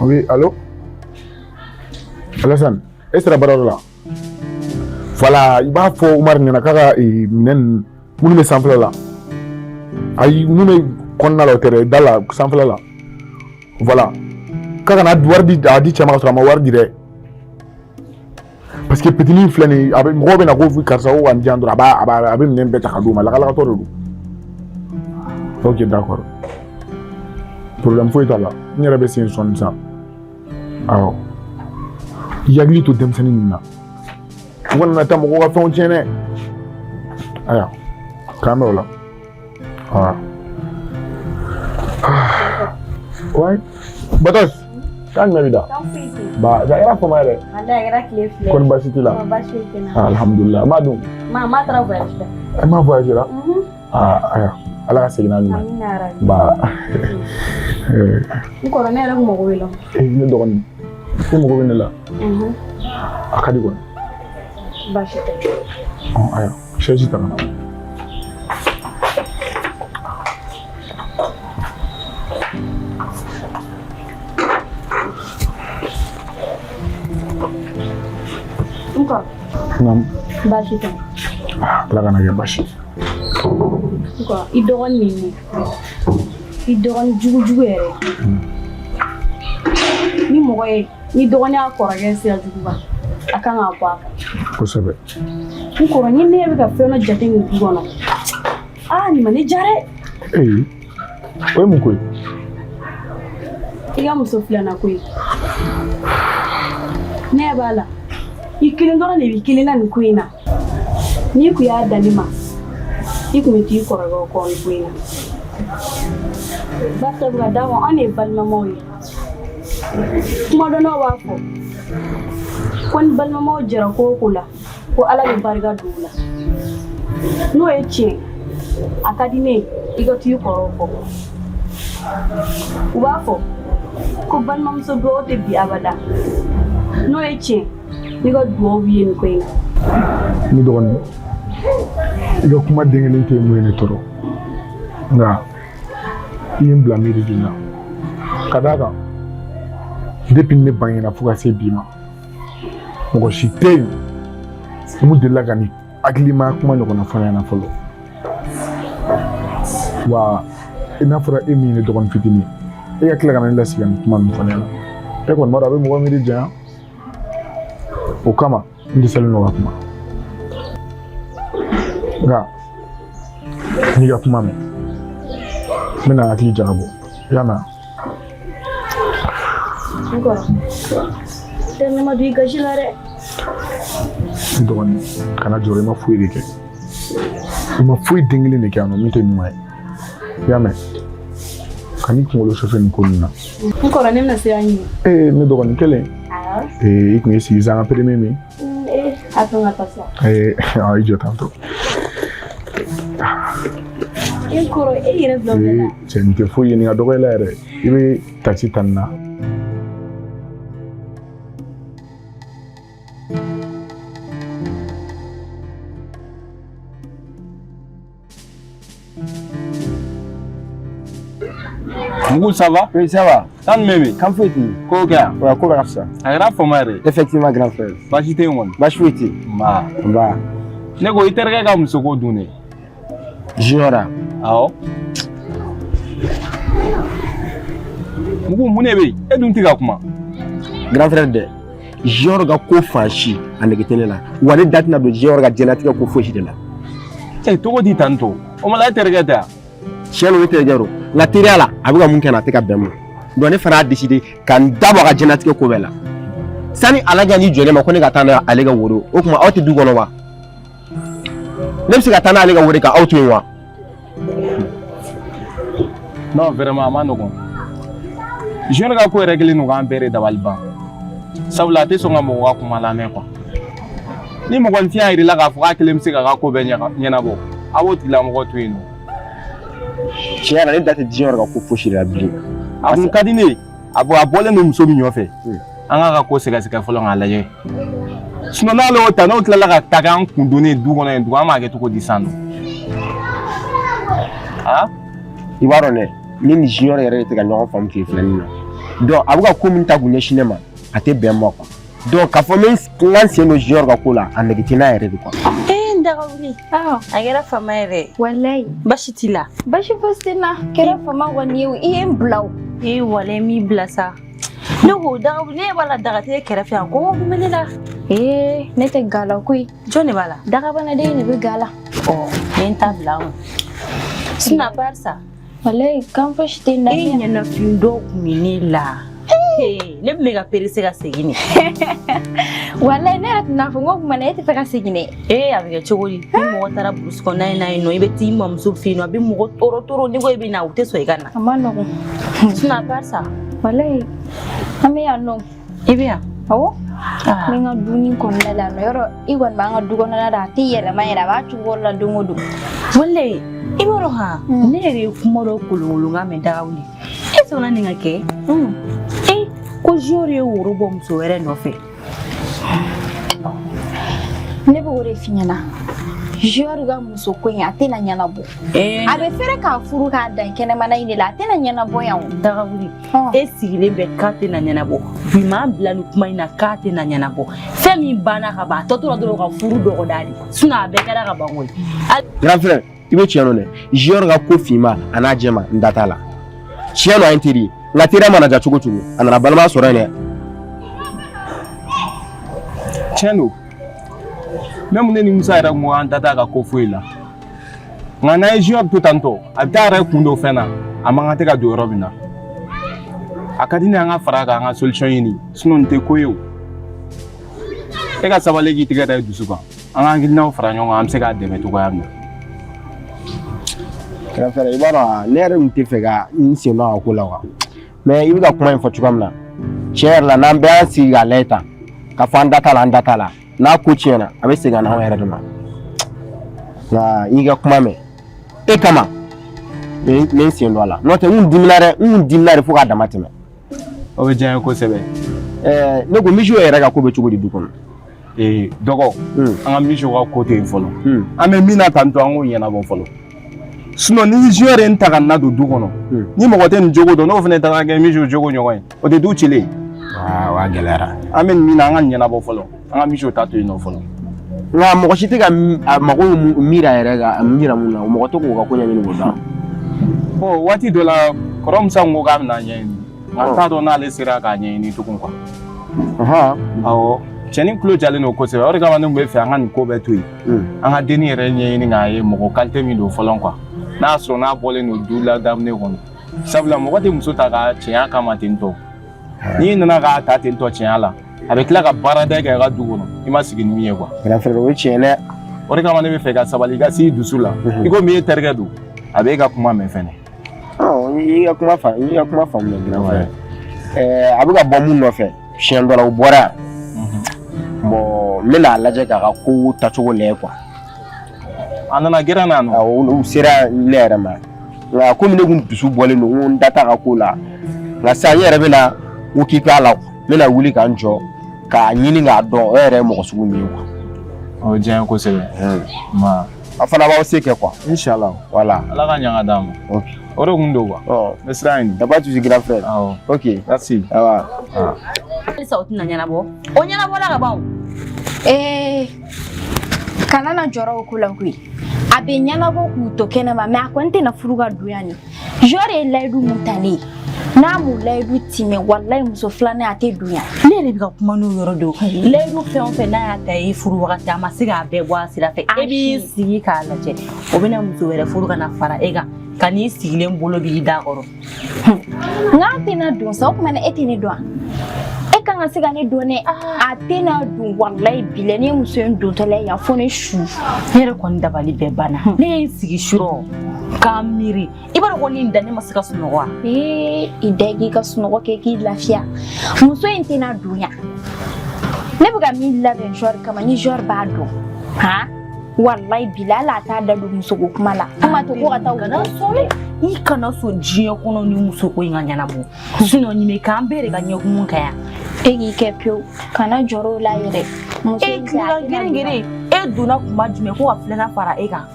Oui, allô? Alassane, e sera baarayɔrɔ la? Voilà, i b'a fɔ Umar ɲɛna k'a ka minɛn ninnu minnu bɛ sanfɛla la. Ayi, minnu bɛ kɔnɔna la o tɛ dɛ, da la sanfɛla la. Voilà. K'a kana wari di a di cɛ ma ka sɔrɔ a ma wari di dɛ. Parce que petini filɛ nin ye, a bɛ mɔgɔw bɛ na ko karisa ko ka nin di yan dɔrɔn a b'a a b'a a bɛ minɛn bɛɛ ta ka d'u ma, lakalakatɔ de don. Ok, d'accord. Problème foyi t'a la. N yɛrɛ bɛ sen sɔnni sisan. Awɔ. I hakili to denmisɛnnin ninnu na. U kana na taa mɔgɔw ka fɛnw tiɲɛ dɛ. Ayiwa, k'an bɛn o la. Ah. Ouais. Batos, kan jumɛn b'i da? Ba, a kɛra fama yɛrɛ. Walahi a kɛra tile fila ye. Kɔni baasi t'i la? Baasi foyi tɛ n na. Alhamdulillah. Ma dun? Ma taara voyage la. E ma voyage la? Ah, ayiwa. Ala ka segin n'a ɲuman ye. Amina yarabi. Ba. N kɔrɔ ne yɛrɛ kun mago b'i la. Ne dɔgɔnin, e mago bɛ ne la? A ka di kɔni. Baasi tɛ. Ayiwa, chaise ta ka na. N kɔrɔ. Naamu. Baasi tɛ. Ala kana kɛ baasi ye. N kɔrɔ, i dɔgɔnin nin ye. I dɔgɔnin jugujugu yɛrɛ. Ni mɔgɔ ye, ni dɔgɔnin y'a kɔrɔkɛ sira jugu kan, a kan k'a bɔ a kan. Kosɛbɛ. N kɔrɔ, ni ne bɛ ka fɛn dɔ jate nin du kɔnɔ. Aa, nin ma ne diya dɛ. Ee, o ye mun ko ye? I ka muso filanan ko ye. Ne ɲɛ b'a la. I kelen dɔrɔn de b'i kelen na nin ko in na. N'i kun y'a dan ne ma, i kun bɛ t'i kɔrɔkɛw kɔ nin ko in na. Barisa ka d'a kan anw de ye balimamaw ye. Kumadɔnnaw b'a fɔ ko ni balimamaw jɛra ko o ko la, ko Ala bɛ barika don u la. N'o ye tiɲɛ, a ka di ne ye i ka t'i kɔrɔw kɔ. U b'a fɔ ko balimamuso duwawu tɛ bi abada. N'o ye tiɲɛ, ne ka duwawu b'i ye nin ko in na. Ne dɔgɔnin, i ka kuma den kelen tɛ mun ye ne tɔɔrɔ, nka i ye n bila miiri de la. Ka d'a kan, depuis ne bangena fo ka se bi ma, mɔgɔ si tɛ yen mun delila ka nin hakilima kuma ɲɔgɔnna fɔ n ɲɛna fɔlɔ. Wa i n'a fɔra e min ye ne dɔgɔnin fitinin ye, e ka tila ka na ne lasigi ka nin kuma ninnu fɔ ne ɲɛna. E kɔni b'a dɔn a bɛ mɔgɔ miiri janya. O kama n dɛsɛlen don ka kuma. Nka n'i ka kuma mɛn, n bɛna hakili jagabɔ. I y'a mɛn? N kɔrɔ, tɛ ne ma don i gasi la dɛ. N dɔgɔnin, kana jɔrɔ, i ma foyi de kɛ. I ma foyi den kelen de kɛ yan nɔ min tɛ ɲuman ye. I y'a mɛn? Kan'i kunkolo sɔfɛ nin ko ninnu na. N kɔrɔ, ne bɛna sira ɲini. Ee, ne dɔgɔnin kelen. Awɔ. Ee, i kun ye sigi sisan ka premier min. Ee, a to n ka taa sa. Ee, i jɔ tantɔ. E kɔrɔ, e yɛrɛ bila o bɛɛ la. Ee, cɛ nin tɛ foyi ye, nin ka dɔgɔ i la yɛrɛ. I bɛ takisi ta nin na. Mugu, ça va? Oui, ça va. Tan jumɛn bɛ yen? Kan foyi tɛ yen. Ko kɛ yan? Ouais, ko bɛ ka fisa. A kɛra fama yɛrɛ. Effectivement, grand frère. Baasi tɛ yen kɔni? Baasi foyi tɛ yen. Nba. Nba. Ne ko i terikɛ ka muso ko dun dɛ. Junior a? Awɔ. Mugu, mun de bɛ yen? E dun tɛ ka kuma. Grand frère dɛ. Junior ka ko fan si a nege tɛ ne la. Wa ne da tɛna don Junior ka diɲɛlatigɛ ko fosi de la. Cɛ, cogo di tan tɔ? O ma la e terikɛ tɛ yan? Tiɲɛ don, ne terikɛ don. Nka teriya la, a bɛ ka mun kɛ n na, a tɛ ka bɛn n ma. Donc ne fana y'a décidé ka n da bɔ a ka diɲɛlatigɛ ko bɛɛ la. Sani ala ka n'i jɔ ne ma ko ne ka taa n'ale ka woro, o tuma aw tɛ du kɔnɔ wa? Ne bɛ se ka taa n'ale ka woro ka aw to yen wa? Non, vraiment a ma nɔgɔn. Junior ka ko yɛrɛ kɛlen don k'an bɛɛ de dabali ban. Sabula a tɛ sɔn ka mɔgɔ ka kuma lamɛn quoi. Ni mɔgɔninfin y'a yir'i la k'a fɔ k'a kelen bɛ se k'a ka ko bɛɛ ɲɛnabɔ, a b'o tigilamɔgɔ to yen nɔ. Tiɲɛ yɛrɛ la, ne da tɛ Junior ka ko fosi de la bilen. A kun ka di ne ye, a bɔlen don muso min nɔfɛ, an k'a ka ko sɛgɛsɛgɛ fɔlɔ k'a lajɛ. Sinon n'ale y'o ta, n'o tilala ka taa k'an kun donnen du kɔnɔ yen tugun, an b'a kɛ cogo di sisan nɔ? Ah? I b'a dɔn dɛ, ne ni Junior yɛrɛ de tɛ ka ɲɔgɔn faamu tile filanin na. Donc a bɛ ka ko min ta k'u ɲɛsin ne ma, a tɛ bɛn n ma quoi. Donc k'a fɔ n bɛ n ka n sen don Junior ka ko la, a nege tɛ n na yɛrɛ de quoi. Ee, n Dagawuli. Awɔ. A kɛra fama yɛrɛ. Walayi. Basi t'i la? Basi fosi tɛ n na. Kɛra fama kɔni ye o, i ye n bila o. Ee, walayi, m'i bila sa. Ne ko Dagawuli, ne b'a la daga tɛ kɛrɛfɛ yan, kɔngɔ kun bɛ ne la. Ee, ne tɛ ga la koyi. Jɔn de b'a la? Dagabana den de bɛ ga la. Ɔ, n ye n ta bila n kun. Sinon barisa. Walayi, kan fosi tɛ n na. E ɲɛnafin dɔ kun bɛ ne la. Ne tun bɛ ka perese ka segin de. Walayi, ne yɛrɛ tun n'a fɔ n ko kuma na e tɛ fɛ ka segin dɛ. Ee, a bɛ kɛ cogo di? Ni mɔgɔ taara burusi kɔnɔna in na yen nɔ, i bɛ t'i mamuso fɛ yen nɔ, a bɛ mɔgɔ tɔɔrɔ tɔɔrɔ, n'i ko i bɛ na, u tɛ sɔn i ka na. A ma nɔgɔn. Sinon barisa. Walayi, an bɛ yan nɔ. I bɛ yan? Awɔ. N bɛ n ka dumuni kɔnɔna la yan nɔ, yɔrɔ i kɔni b'an ka du kɔnɔna la, a tɛ yɛlɛma yɛrɛ, a b'a cogo la don o don. Walayi, i b'a dɔn han, ne yɛrɛ ye kuma dɔ kolonkolonkan mɛn Dagawuli. E sɔnna nin ka kɛ? Ee, ko Junior ye woro bɔ muso wɛrɛ nɔfɛ. Ne bɛ o de f'i ɲɛna. Junior ka muso ko in, a tɛna ɲɛnabɔ. A bɛ fɛrɛ k'a furu k'a dan kɛnɛmana in de la, a tɛna ɲɛnabɔ yan o. Dagawuli, e sigilen bɛ k'a tɛna ɲɛnabɔ. Bi m'an bila nin kuma in na k'a tɛna ɲɛnabɔ. Fɛn min banna ka ban, a tɔ tora dɔrɔn ka furu dɔgɔda de. Sinon a bɛɛ kɛra ka ban koyi. Grand frère, i bɛ tiɲɛ dɔn dɛ. Junior ka ko finma a n'a jɛma, n da t'a la. Tiɲɛ don, an ye teri ye, nka teriya mana ja cogo cogo, a nana balima sɔrɔ yen dɛ. Tiɲɛ don, même ne ni Musa yɛrɛ ko an da t'a ka ko foyi la, nka n'an ye Junior to tantɔ, a bɛ taa yɛrɛ kun don fɛn na a man kan tɛ ka don yɔrɔ min na. A ka di ne ye an ka fara a kan, an ka solution ɲini, sinon nin tɛ ko ye o. E ka sabali, k'i tigɛ da i dusu kan, an ka hakilinaw fara ɲɔgɔn kan, an bɛ se k'a dɛmɛ cogoya min na. Grand frère, i b'a dɔn, ne yɛrɛ tun tɛ fɛ ka n sen don a ko la quoi, mais i bɛ ka kuma in fɔ cogoya min na, tiɲɛ yɛrɛ la, n'an bɛɛ y'an sigi k'a lajɛ tan k'a fɔ an da t'a la, an da t'a la, n'a ko tiɲɛna, a bɛ segin ka na anw yɛrɛ de ma. Nka i ka kuma mɛn e kama, n bɛ n sen don a la, n'o tɛ n kun dimina dɛ, n kun dimina de fo k'a dama tɛmɛ. O bɛ diya n ye kosɛbɛ. Ɛɛ, ne ko misiw yɛrɛ ka ko bɛ cogo di du kɔnɔ? Ee dɔgɔ, an ka misiw ka ko to yen fɔlɔ. An bɛ min na tantɔ, an k'o ɲɛnabɔ fɔlɔ. Sinon ni Junior ye n ta ka n nadon du kɔnɔ, ni mɔgɔ tɛ nin jogo dɔn, n'o fana taara kɛ misiw jogo ɲɔgɔn ye, o tɛ du cilen ye. Aa, a gɛlɛyara. An bɛ nin min na, an ka nin ɲɛnabɔ fɔlɔ, an ka misiw ta to yen nɔ fɔlɔ. Nka mɔgɔ si tɛ ka a mago miiri a yɛrɛ ka miiri mun na, mɔgɔ tɛ k'o ka ko ɲɛɲini k'o dɔn. Bon, waati dɔ la, kɔrɔ Musa ko k'a bɛna ɲɛɲini, nka n t'a dɔn n'ale sera k'a ɲɛɲini tugun quoi. Awɔ, cɛnin tulo jalen don kosɛbɛ, o de kama ne tun bɛ fɛ an ka nin ko bɛɛ to yen, an ka dennin yɛrɛ ɲɛɲini k'a ye mɔgɔ qualité min don fɔlɔ quoi, n'a y'a sɔrɔ n'a bɔlen don du la daminɛ kɔnɔ. Sabula mɔgɔ tɛ muso ta ka cɛya kama ten tɔ. N'i nana k'a ta ten tɔ cɛya la, a bɛ tila ka baarada kɛ a ka du kɔnɔ, i ma sigi ni min ye quoi. Grand frère, o ye tiɲɛ dɛ. O de kama ne bɛ fɛ ka sabali, i ka s'i dusu la. I komi e terikɛ don, a b'e ka kuma mɛn fɛnɛ. I ka kuma fa, i ka kuma faamuya, grand frère. Ɛɛ, a bɛ ka bɔ mun nɔfɛ, siɲɛ dɔ la u bɔra yan. Bon, n bɛna a lajɛ k'a ka ko tacogo lajɛ quoi. A nana gɛrɛ na nɔ. Awɔ, u sera ne yɛrɛ ma. Nka komi ne kun dusu bɔlen don, n ko n da t'a ka ko la. Nka sisan n yɛrɛ bɛna occuper a la, n bɛna wuli ka n jɔ k'a ɲini k'a dɔn o yɛrɛ ye mɔgɔ sugu min ye quoi. O diya n ye kosɛbɛ. Ma. A fana b'aw se kɛ quoi. Inshallah. Voilà. Ala ka ɲa ka d'an ma. Ok. O de kun don quoi. Ɔ. N bɛ sira ɲini. Y a pas de souci, grand frère. Awɔ. Ok. Merci. Awa. Halisa o tɛna ɲɛnabɔ. O ɲɛnabɔla ka ban o. Ee, kana na jɔrɔ o ko la koyi. A bɛ ɲɛnabɔ k'u to kɛnɛma, mais a kɔni tɛna furu ka don yan. Ni Junior ye layidu mun ta ne ye, n'a m'o layidu timɛ, walayi, muso filanan a tɛ don yan. Ne yɛrɛ bɛ ka kuma n'o yɔrɔ de ye. Layidu fɛn o fɛn n'a y'a ta e furu wagati, a ma se k'a bɛɛ bɔ a sira fɛ. E b'i sigi k'a lajɛ, o bɛna muso wɛrɛ furu ka na fara e kan, ka n'i sigilen bolo b'i da kɔrɔ. Nka a tɛna don sa, o tuma na e tɛ ne dɔn wa? E kan ka se ka ne dɔn dɛ. A tɛna don, walayi bilayi, ne ye muso in dontɔla ye yan fo ne su. Ne yɛrɛ kɔni dabali bɛɛ banna. Ne ye n sigi surɔ k'a miiri, i b'a dɔn ko ni n da, ne ma se ka sunɔgɔ wa? Ee, i da k'i ka sunɔgɔ kɛ k'i lafiya. Muso in tɛna don yan. Ne bɛ ka min labɛn Junior kama, ni Junior b'a dɔn han, walayi bilayi, hali a t'a da don musoko kuma la, kuma tɛ ko ka taa. Kana sɔn dɛ, i kana sɔn diɲɛ kɔnɔ ni musoko in ka ɲɛnabɔ, sinon nin bɛ k'an bɛɛ de ka ɲɛkumun kan yan. E k'i kɛ pewu, kana jɔrɔ o la yɛrɛ. Muso E in tɛ, a tilela tɛna geren don yan. geren, e donna kuma jumɛn ko ka filanan fara e kan?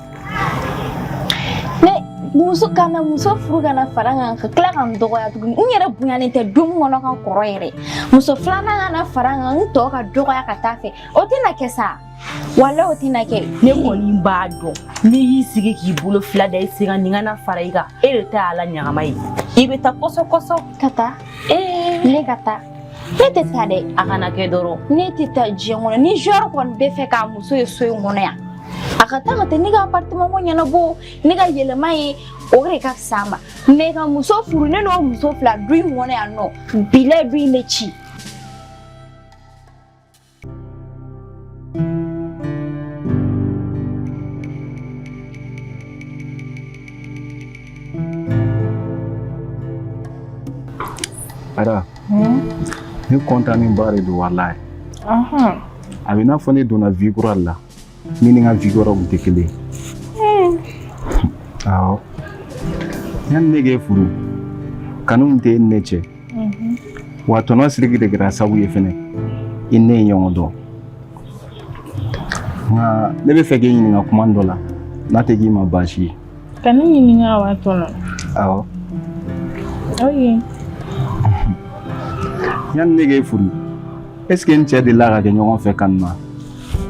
Ne Muso ka na muso furu ka na fara n kan ka tila ka n dɔgɔya tuguni. N yɛrɛ bonyanen tɛ du min kɔnɔ ka kɔrɔ yɛrɛ. Muso filanan ka na fara n kan, n tɔ ka dɔgɔya ka taa fɛ. O tɛna kɛ sa. Walayi o tɛna kɛ. Ne kɔni b'a dɔn n'i y'i sigi k'i bolo fila da i sen kan nin ka na fara i kan e de ta y'a la ɲagama ye i bɛ taa kɔsɔ kɔsɔ. Ka taa. Ne ka taa. Ne tɛ taa dɛ. A kana kɛ dɔrɔn. Ne tɛ taa diɲɛ kɔnɔ. Ni Junior kɔni bɛ fɛ k'a muso ye so in kɔnɔ yan, a ka taa ka taa ne ka appartement ko ɲɛnabɔ, ne ka yɛlɛma ye, o de ka fisa a ma. Mais ka muso furu, ne n'o muso fila du in kɔnɔ yan nɔ, bilayi du in bɛ ci. Ara, ne kɔntannen ba de don walayi. A bɛ i n'a fɔ ne donna vie kura de la min ni n ka vie kɔrɔ tun tɛ kelen ye. Awɔ. Yanni ne k'e furu, kanu tun tɛ e ni ne cɛ. Wa tɔnɔ Sidiki de kɛra sababu ye fɛnɛ i ni ne ye ɲɔgɔn dɔn. Nka ne bɛ fɛ k'e ɲininka kuma dɔ la n'a tɛ k'i ma baasi ye. Ka ne ɲininka wa tɔnɔ? Awɔ. Ok. Yanni ne k'e furu, est ce que n cɛ delila ka kɛ ɲɔgɔn fɛ kanu na?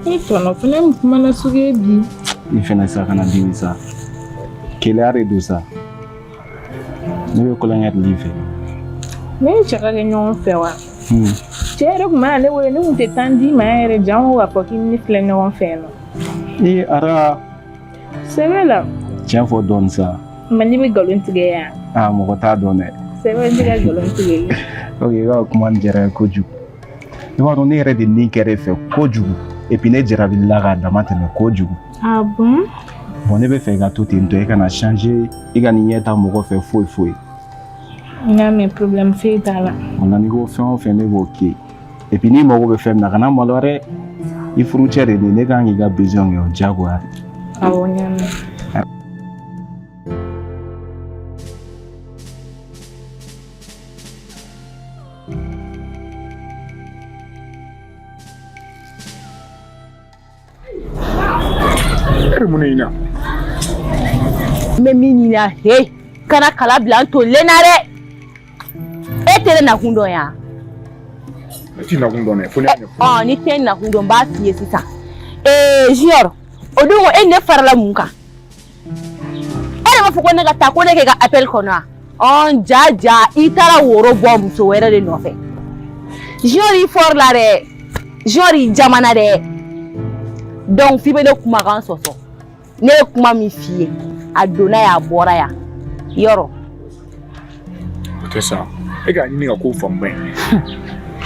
I tɔnɔ fana mun kuma na sugu ye bi? I fɛnɛ sa kana dimi sa. Keleya de don sa. Ne bɛ kulonkɛ de l'i fɛ. Ne ni cɛ ka kɛ ɲɔgɔn fɛ wa? Cɛ yɛrɛ tun mana ne wele ne tun tɛ temps d'i ma yɛrɛ jango k'a fɔ k'i ni ne filɛ ɲɔgɔn fɛ nɔ. Ee Ara. Sɛbɛ la. Tiɲɛ fɔ dɔɔni sa. Mais ne bɛ nkalon tigɛ yan. Aa mɔgɔ t'a dɔn dɛ. Sɛbɛ n tɛ ka nkalon tigɛ. Ok i ka kuma nin diyara n ye kojugu. I b'a dɔn ne yɛrɛ de ni kɛra e fɛ kojugu. Et puis ne jarabila k'a dama tɛmɛ kojugu. Ah bon? Bon ne bɛ fɛ i ka to ten tɔ i kana changer i ka nin ɲɛ ta mɔgɔ fɛ foyi foyi. N y'a mɛn problème foyi t'a la. O la n'i ko fɛn o fɛn ne b'o kɛ. Et puis n'i mago bɛ fɛn min na kana maloya dɛ. I furucɛ de don ne kan k'i ka besoin kɛ o diyagoya de. Awɔ n y'a mɛn. E bɛ mun de ɲini yan? N bɛ min ɲini yan he kana kala bila n tolilen na dɛ e tɛ ne nakun dɔn yan. Ne t'i nakun dɔn dɛ fo n'i y'a ɲɛfɔ. Ɔ n'i tɛ n nakun dɔn n b'a f'i ye sisan ee Junior o don ko e ni ne farala mun kan e de b'a fɔ ko ne ka taa ko ne k'e ka appel kɔnɔ wa ɔn ja ja i taara woro bɔ muso wɛrɛ de nɔfɛ Junior i fort la dɛ Junior i jamana dɛ donc f'i bɛ ne kumakan sɔsɔ ne ye kuma min f'i ye a donna yan a bɔra yan yɔrɔ. O tɛ sa e k'a ɲini ka ko faamu bɛn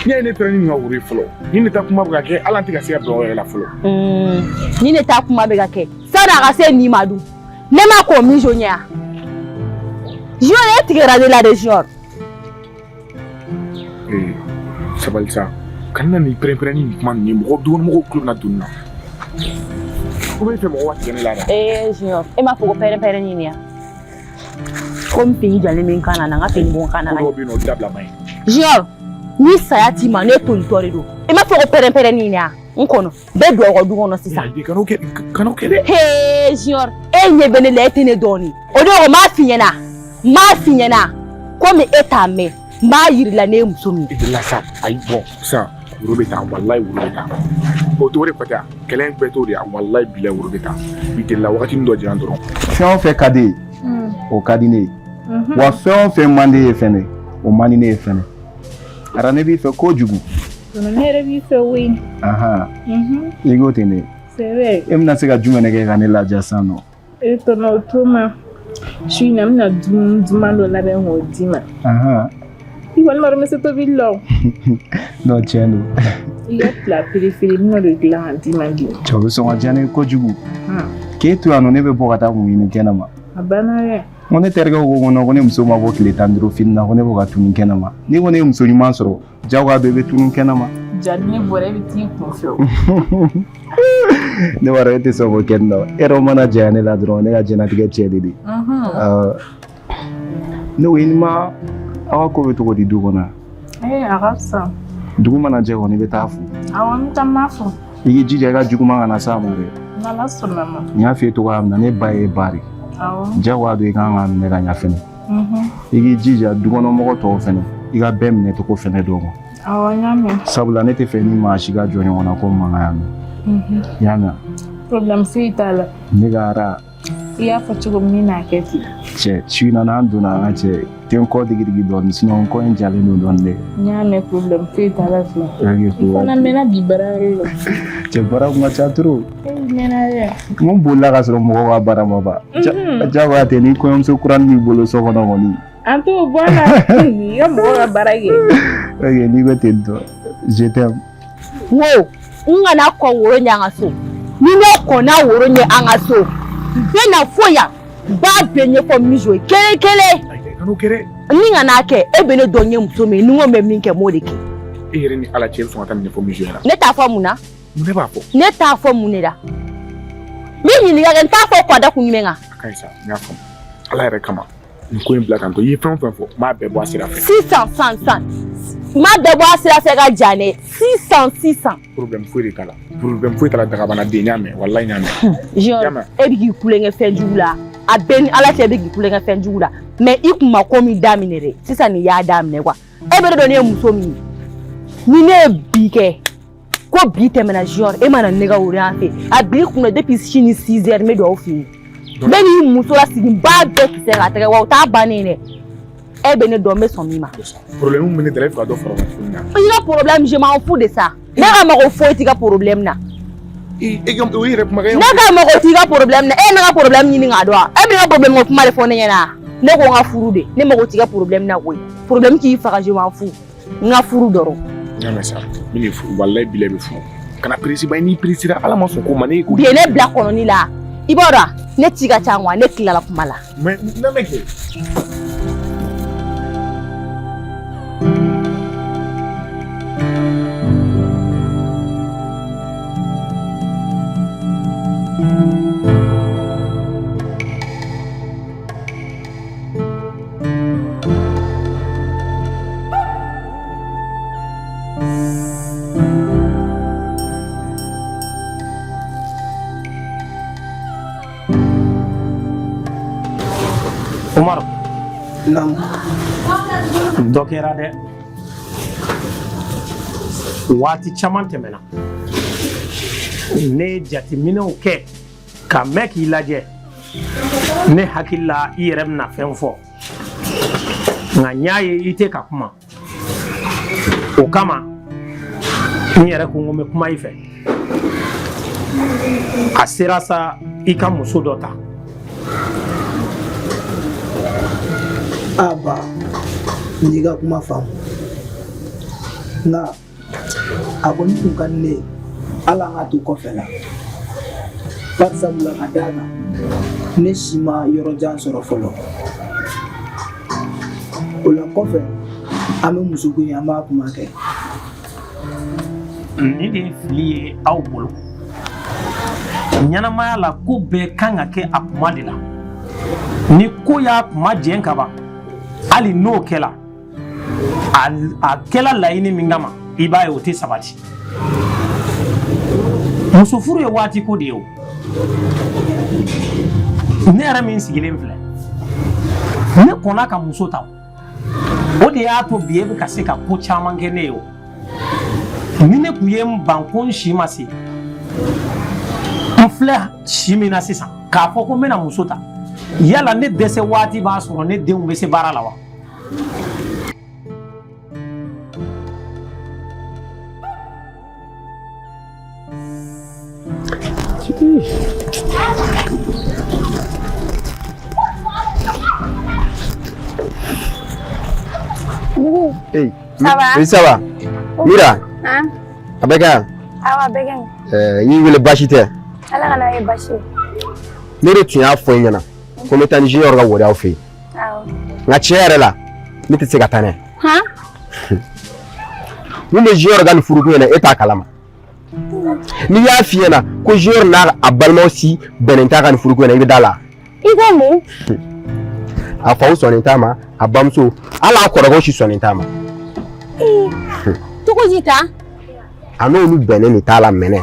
n'i y'a ye ne taara ni nin ka woro ye fɔlɔ ni ne ta kuma bɛ ka kɛ hali an tɛ ka se ka bɛn o yɛrɛ la fɔlɔ. Ni ne ta kuma bɛ ka kɛ sani a ka se nin ma dun ne ma kɔn mijo ɲɛ yan Junior e tigɛra ne la de Junior. Ee sabali sa kana na nin pɛrɛn-pɛrɛn ni nin kuma ninnu ye mɔgɔ dukɔnɔmɔgɔw tulo bɛna don nin na ko bɛ fɛ mɔgɔ ka tigɛ ne la dɛ. Ee Junior e m'a fɔ ko pɛrɛn-pɛrɛn ni nin ya komi fini jalen bɛ n kan na na n ka fini bɔ n kan na. Ko dɔw bɛ yen nɔ olu dabila man ɲi. Junior ni saya t'i ma ne tolitɔ de don e m'a fɔ ko pɛrɛn-pɛrɛn ni nin ya n kɔnɔ n bɛ don aw ka du kɔnɔ sisan. Kan'o kɛ kan'o kɛ dɛ. Hee Junior e ɲɛ bɛ ne la e tɛ ne dɔn o don o m'a f'i ɲɛna n m'a f'i ɲɛna komi e t'a mɛn n b'a yir'i la ne ye muso min ye. I delila sa ayi bɔn sisan woro bɛ taa walayi woro bɛ taa o t'o de kɔtɛ kɛlɛ in bɛɛ t'o de ye walayi bilayi woro bɛ taa i delila wagatinin dɔ jira dɔrɔn. Fɛn o fɛn ka di e ye o ka di ne ye wa fɛn o fɛn man di e ye fɛnɛ o man di ne ye fɛnɛ Ara ne b'i fɛ kojugu. Ne yɛrɛ b'i fɛ koyi. I ko ten de. Sɛbɛ. E bɛna se ka jumɛn de kɛ ka ne ladiya sisan nɔ? E tɔnɔ o to ma su in na n bɛna dumuni duman dɔ labɛn k'o d'i ma. I kɔni b'a dɔn n bɛ se tobili la o. Non tiɲɛ don. I ka plat préféré n bɛna o de dilan ka d'i ma bi. Cɛ o bɛ sɔn ka diya ne ye kojugu. K'e to yan nɔ ne bɛ bɔ ka taa mun ɲini kɛnɛ ma. A banna dɛ. N ko ne terikɛw ko ko non ko ne muso ma bɔ tile 15 fini na ko ne bɛ ka tunu kɛnɛ ma n'i ko ne ye muso ɲuman sɔrɔ jagoya don i bɛ tunu kɛnɛ ma. Ja ni ne bɔra e bɛ t'i kun fɛ o. Ne b'a dɔn e tɛ sɔn k'o kɛ nin na e yɛrɛ mana janya ne la dɔrɔn ne ka diɲɛlatigɛ cɛ de don. Ne ko i ni ma aw ka ko bɛ cogo di du kɔnɔ yan. Ee a ka fisa. Dugu mana jɛ kɔni i bɛ taa fo. Awɔ n bɛ taa n b'a fo. I k'i jija i ka juguman kana s'a ma dɛ. N'Ala sɔnna ma. N y'a f'i ye cogoya min na ne ba ye ba de. Awɔ. Jagoya don i kan k'a minɛ ka ɲa fɛnɛ. I k'i jija dukɔnɔmɔgɔ tɔw fɛnɛ, i ka bɛɛ minɛ cogo fɛnɛ dɔn quoi. Awɔ, n y'a mɛn. Sabula ne tɛ fɛ ni maa si ka jɔ ɲɔgɔn na ko mankan yan nɔ. I y'a mɛn? Problème foyi t'a la. Ne ka ara. I y'a fɔ cogo min n'a kɛ ten. Cɛ, su in na n'an donna an ka cɛ, tɛ n kɔ digidigi dɔɔni, sinon n kɔ in jalen don dɔɔni dɛ. N y'a mɛn, problème foyi t'a la fiyewu. Ok. I fana mɛnna bi baarayɔrɔ la. Cɛ, baara kun ka ca trop. E mɛnna dɛ. N ko n bolila ka sɔrɔ mɔgɔw ka baara ma ban. Jagoya tɛ ni kɔɲɔmuso kuranin b'i bolo so kɔnɔ kɔni. An t'o bɔ a la. I ka mɔgɔw ka baara kɛ. Ok, n'i ko ten tɔ, je t'aime. Wo, n kana kɔn woro ɲɛ an ka so. Ni ne kɔnna woro ɲɛ an ka so, n bɛ na fo yan, n b'a bɛɛ ɲɛfɔ Mijo ye kelen kelen. Kan'o kɛ dɛ. Ni kana kɛ, e bɛ ne dɔn n ye muso min ye, ni n ko n bɛ min kɛ, n b'o de kɛ. E yɛrɛ ni Ala cɛ, e bɛ sɔn ka taa nin ɲɛfɔ Mijo ɲɛna? Ne t'a fɔ mun na? Mun ne b'a fɔ? Ne t'a fɔ mun de la? N b'i ɲininka kɛ, n t'a fɔ ka da kun jumɛn kan? A ka ɲi sa, n y'a faamu. Ala yɛrɛ kama, nin ko in bila tan tɔ. I ye fɛn o fɛn fɔ, n b'a bɛɛ bɔ a sira fɛ. Sisan sisan sisan, n m'a bɛɛ bɔ a sira fɛ ka ja ne sisan sisan. Problème foyi de t'a la. Problème foyi t'a la, dagabana den, n y'a mɛn, walayi n y'a mɛn. Junior, e bɛ k'i kulonkɛ fɛn jugu la. A bɛɛ ni Ala cɛ, e bɛ k'i kulonkɛ fɛn jugu la. Mais i kun ma ko min daminɛ dɛ, sisan nin y'a daminɛ quoi. E bɛ ne dɔn ne ye muso min ye. Ni ne ye bi kɛ, ko bi tɛmɛna Junior, e ma na ne ka woro yan fɛ. A bil'i kunna depuis sini 6 heures n bɛ don aw fɛ yen. N bɛ n'i muso lasigi, n b'a bɛɛ kisɛ k'a tɛgɛ wa o t'a bannen ye dɛ. E bɛ ne dɔn, n bɛ sɔn min ma. Problème min bɛ ne da la, e bɛ fɛ ka dɔ fara o kan tuguni na. I ka problème, je m'en fous de ça. Ne ka mago foyi t'i ka problème na. E ka o yɛrɛ kumakan ye. Ne ka mago t'i ka problème na. E ye ne ka problème ɲini k'a dɔn wa? E bɛ ne ka problème ko kuma de fɔ ne ɲɛna. Ne ko n ka furu de. Ne mago t'i ka problème na koyi. Problème k'i faga, je m'en fous. N ka furu dɔrɔn. N y'a mɛn sa, n bɛ n'i furu, walayi bilayi bɛ furu. Kana pressé ba, n'i pressé Ala ma sɔn ko ma ne ko. Bi ye ne bila kɔnɔni la. I b'a dɔn ne ci ka ca wa, ne tilala kuma la. Mais n lamɛn kɛ. Umaru. Naamu. Dɔ kɛra dɛ. Waati caman tɛmɛna. Ne ye jateminɛw kɛ ka mɛn k'i lajɛ. Ne hakili la i yɛrɛ bɛna fɛn fɔ. Nka n y'a ye i tɛ ka kuma. O kama n yɛrɛ ko n ko n bɛ kuma i fɛ. A sera sa i ka muso dɔ ta. A ba, n y'i ka kuma faamu, nka a kɔni tun ka di ne ye hali an ka to kɔfɛ la, bari sabula ka d'a kan ne si ma yɔrɔ jan sɔrɔ fɔlɔ. O la kɔfɛ an bɛ musoko in, an b'a kuma kɛ. Nin de ye fili ye aw bolo. Ɲɛnamaya la, ko bɛɛ kan ka kɛ a kuma de la. Ni ko y'a kuma jɛn ka ban, hali n'o kɛla, a kɛla laɲini min kama, i b'a ye o tɛ sabati. Muso furu ye waati ko de ye o. Ne yɛrɛ min sigilen filɛ, ne kɔnna ka muso ta, o de y'a to bi e bɛ ka se ka ko caman kɛ ne ye o. Ni ne tun ye n ban ko n si ma se, n filɛ si min na sisan, k'a fɔ ko n bɛna muso ta, yala ne dɛsɛ waati b'a sɔrɔ ne denw bɛ se baara la wa? Hey, Ça va? Oui, ça va. Mira, Han? a bɛ kɛ yan? Awɔ, a bɛɛ ka ɲi. Ɛɛ, n y'i wele, baasi tɛ? Ala kana kɛ baasi ye. Ne de tun y'a fɔ i ɲɛna ko n bɛ taa ni Junior ka wari aw fɛ yen. Awɔ. Nka tiɲɛ yɛrɛ la, ne tɛ se ka taa n'a ye. Han? Mun bɛ Junior ka nin furuko in na, e t'a kalama. N'i y'a f'i ɲɛna ko Junior n'a a balimaw si bɛnnen t'a ka nin furuko in na, i bɛ da la. I ko mun? A faw sɔnnen t'a ma, a bamuso, hali a kɔrɔkɛw si sɔnnen t'a ma. Cogo di tan? A n'olu bɛnnen de t'a la mɛnɛ.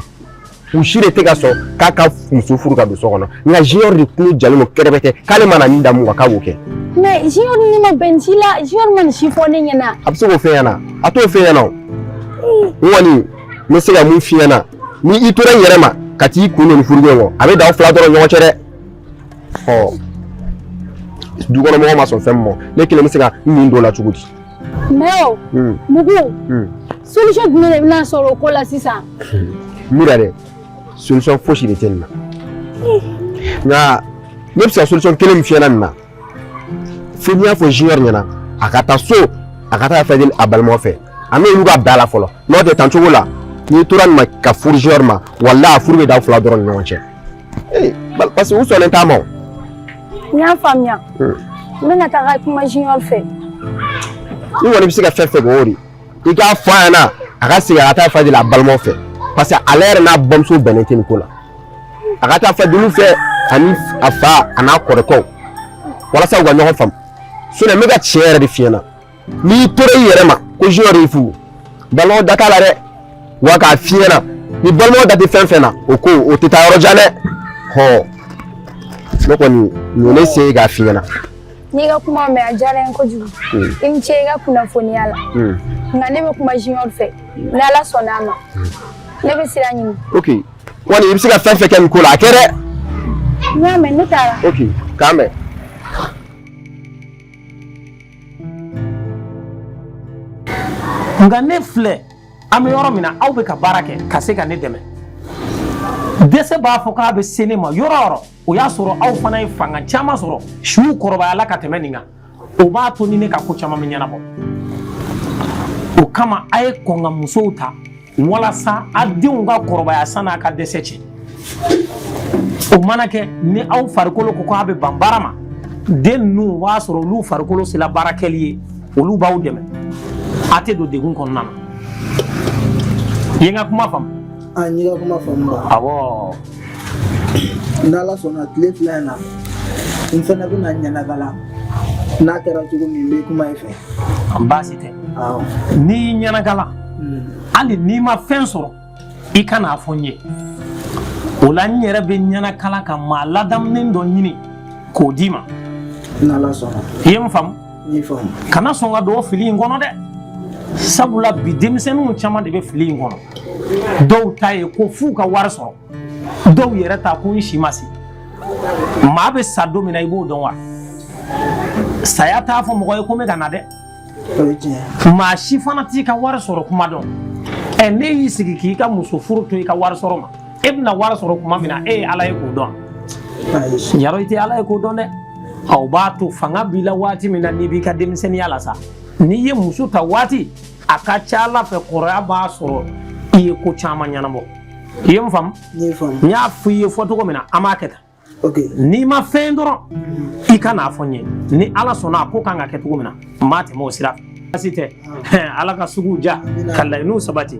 U si de tɛ ka sɔn k'a ka muso furu ka don so kɔnɔ, nka Junior de tulo jalen don kɛrɛbɛtɛ k'ale mana min da mun kan k'a b'o kɛ. Mais Junior ni ma bɛn si la, Junior ma nin si fɔ ne ɲɛna. A bɛ se k'o f'e ɲɛna, a t'o f'e ɲɛna. O n kɔni n bɛ se ka mun f'i ɲɛna, ni i tora i yɛrɛ ma ka t'i kun don nin furuko in kɔ, a bɛ dan aw fila dɔrɔn ɲɔgɔn cɛ dɛ. Ɔ, dukɔnɔmɔgɔ ma sɔn fɛn min ma, ne kelen bɛ se ka n nin don o la cogo di? Mais o Mugu, solution jumɛn de bɛna sɔrɔ o ko la sisan? Mira dɛ, solution fosi de tɛ nin na, nka ne bɛ se ka solution kelen min f'i ɲɛna nin na, fo n'i y'a fɔ Junior ɲɛna a ka taa so, a ka taa fɛn a balimaw fɛ, a n'olu ka bɛn a la fɔlɔ. N'o tɛ tan cogo la, n'i tora nin ma ka furu Junior ma, walahi a furu bɛ da fila dɔrɔn ni ɲɔgɔn cɛ. Ee, parce que u sɔnnen t'a ma o. N y'a faamuya, n bɛna taga kuma Junior fɛ. I kɔni bɛ se ka fɛn fɛn kɛ, o de i k'a fɔ a ɲɛna a ka segin a ka taa Fadila a balimaw fɛ, parce que ale yɛrɛ n'a bamuso bɛnnen tɛ nin ko la. A ka taa Fadilu fɛ ani a fa a n'a kɔrɔkɛw, walasa u ka ɲɔgɔn faamu. Sinon n bɛ ka tiɲɛ yɛrɛ de f'i ɲɛna, n'i tora i yɛrɛ ma ko Junior y'i furu, balimaw da t'a la dɛ. Wa k'a f'i ɲɛna, ni balimaw da tɛ fɛn fɛn na, o ko o tɛ taa yɔrɔ jan dɛ. Hɔ, ne kɔni nin ye ne se ye k'a f'i ɲɛna. N'i ka kuma mɛn, a diyara n ye kojugu. I ni ce i ka kunnafoniya la. Nka ne bɛ kuma Junior fɛ, ni Ala sɔnna a ma, ne bɛ sira ɲini. Ok, kɔni i bɛ se ka fɛn fɛn kɛ nin ko la, a kɛ dɛ. N y'a mɛn, ne taara. Ok, k'an bɛn. Nka ne filɛ, an bɛ yɔrɔ min na, aw bɛ ka baara kɛ ka se ka ne dɛmɛ. Dɛsɛ b'a fɔ k'a bɛ se ne ma yɔrɔ o yɔrɔ, o y'a sɔrɔ aw fana ye fanga caman sɔrɔ, siw kɔrɔbayala ka tɛmɛ nin kan. O b'a to ni ne ka ko caman bɛ ɲɛnabɔ. O kama a ye kɔn ka musow ta walasa a denw ka kɔrɔbaya sanni a ka dɛsɛ cɛ. O mana kɛ, ni aw farikolo ko k'a bɛ ban baara ma, den ninnu, o b'a sɔrɔ olu farikolo sera baara kɛli ye, olu b'aw dɛmɛ, a tɛ don degun kɔnɔna na. I ye n ka kuma faamu? A, n y'i ka kuma faamu ba. Awɔ. N'Ala sɔnna, tile 2 in na, n fana bɛna ɲɛnakala. N'a kɛra cogo min, n bɛ kuma i fɛ. Baasi tɛ. N'i y'i ɲɛnakala, hali n'i ma fɛn sɔrɔ, i ka n'a fɔ n ye. O la n yɛrɛ bɛ ɲɛnakala ka maa ladamunen dɔ ɲini k'o d'i ma. N'Ala sɔnna. I ye n faamu? N y'i faamu. Kana sɔn ka don o fili in kɔnɔ dɛ, sabula bi denmisɛnninw caman de bɛ fili in kɔnɔ. Dɔw ta ye ko f'u ka wari sɔrɔ, dɔw yɛrɛ ta ko n si ma se. Maa bɛ sa don min na, i b'o dɔn wa? Saya t'a fɔ mɔgɔ ye ko n bɛ ka na dɛ. Maa si fana t'i ka wari sɔrɔ kuma dɔn. Ɛ, ne y'i sigi k'i ka muso furu to i ka wari sɔrɔ ma, e bɛna wari sɔrɔ kuma min na, e ye Ala ye k'o dɔn? Yarɔ, i tɛ Ala ye k'o dɔn dɛ. O b'a to fanga b'i la waati min na, n'i b'i ka denmisɛnninya la sa, n'i ye muso ta waati, a ka ca Ala fɛ kɔrɔya b'a sɔrɔ i ye ko caman ɲɛnabɔ. I ye n faamu? N y'a fɔ i ye fɔ cogo min na, an b'a kɛ tan. N'i ma fɛn dɔrɔn, i ka n'a fɔ n ye. Ni Ala sɔnna, a ko kan ka kɛ cogo min na, n b'a tɛmɛ o sira fɛ. Baasi tɛ. Ala ka suguw diya, ka laɲiniw sabati,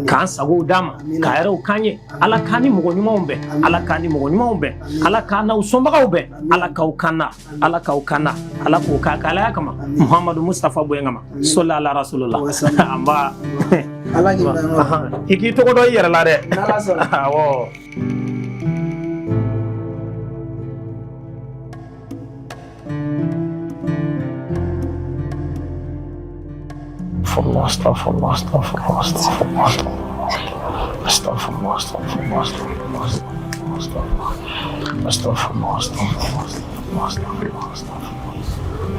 k'an sagow d'an ma, ka hɛrɛw k'an ye. Ala k'an ni mɔgɔ ɲumanw bɛn, Ala k'an ni mɔgɔ ɲumanw bɛn, Ala k'an n'aw sɔnbagaw bɛn, Ala k'aw kanna, Ala k'aw kanna, Ala k'o k'a k'alaya kama, Muhamadu Mustafa bonya kama, sɔli ala rasulula. An b'a i k'i tɔgɔ dɔn i yɛrɛ la dɛ. Awɔ. Astaghfirullah, astaghfirullah, astaghfirullah, astaghfirullah, astaghfirullah, astaghfirullah, astaghfirullah, astaghfirullah, astaghfirullah,